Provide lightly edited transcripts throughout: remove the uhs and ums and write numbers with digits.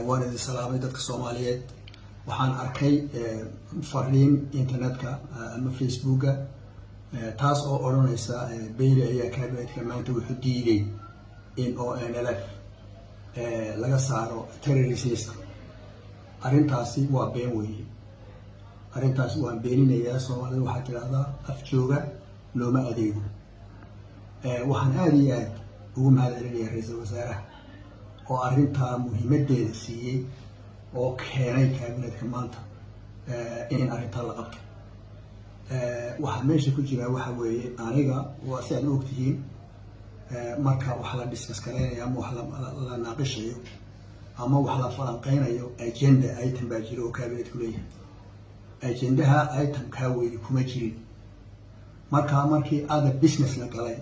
Waan idin salaamay, dadka Soomaaliyeed. Waxaan arkay fariin internetka ama Facebooka, taas oo odhanaysa Beyle ayaa cabinetka maanta wuxuu diiday in ONLF laga saaro terrorist list. Arrintaasi waa been weeye. Arrintaasi waan beeninayaa. Soomaalida waxaa tidhahdaa, "Af jooga looma adeego." Waxaan aada iyo aad ugu mahad celinayaa ra-iisul wasaaraha oo arrintaa muhiimadeeda siiyey oo keenay cabinetka maanta in arrintaa la qabto. Waxaa meesha ku jiraa waxa weeye, aniga waa si aad u ogtihiin, marka wax la discuss gareynayo ama wax la naaqishayo ama wax la falanqeynayo, agenda item baa jira oo cabinetku leeyahay. Agendaha itemkaa weyni kuma jirin. Markaa markii other business la galay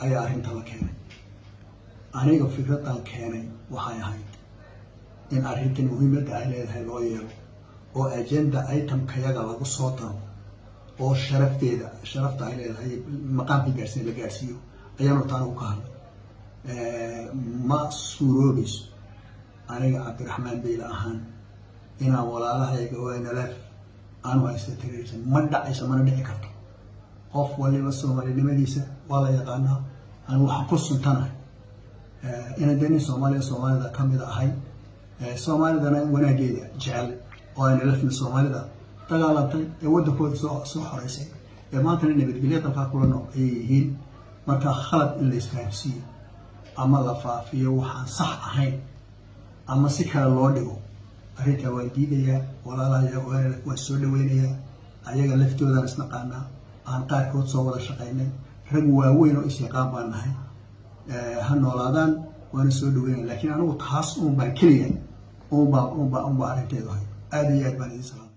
ayaa arrinta la keenay. Aniga fikradan keenay waxay ahayd in arrintan muhiimadda ay leedahay loo yeelo oo agenda itemkayaga lagu soo daro oo sharafteeda, sharafta ay leedahay, maqaamkii gaarsiin la gaarsiiyo ayaan horta anigu ka hadlay. Ma suuroobayso aniga Cabdiraxmaan Beyle ahaan inaan walaalahayga ONLF aanu haysta terrorism. Ma dhacayso, mana dhici karto. Qof waliba Soomaalinimadiisa waa la yaqaanaa. Anu waxaan ku suntanahay inaan dee nin Soomaaliya, Soomaalida kamid ahay, Soomaalidana wanaageeda jecel. ONLFna Soomaalida dagaalantay ee waddankooda soo xoreysay ee maantana nabadgelya dalkaa kula nool ayay yihiin. Marka khalad in la isfahamsiiyo ama la faafiyo waxaan sax ahayn ama si kale loo dhigo, arrintaa waan diidayaa. Walaalahaya ONLF waan soo dhaweynayaa. Ayaga laftoodaan isnaqaanaa, aan qaarkood soo wada shaqaynay. Rag waaweyn oo isyaqaan baan nahay. Ha noolaadaan, waana soo dhaweynaya. Lakiin anigu taas uun baan keliya uunbaa arrinteedu hay. Aada iyo aad baan idin salaamay.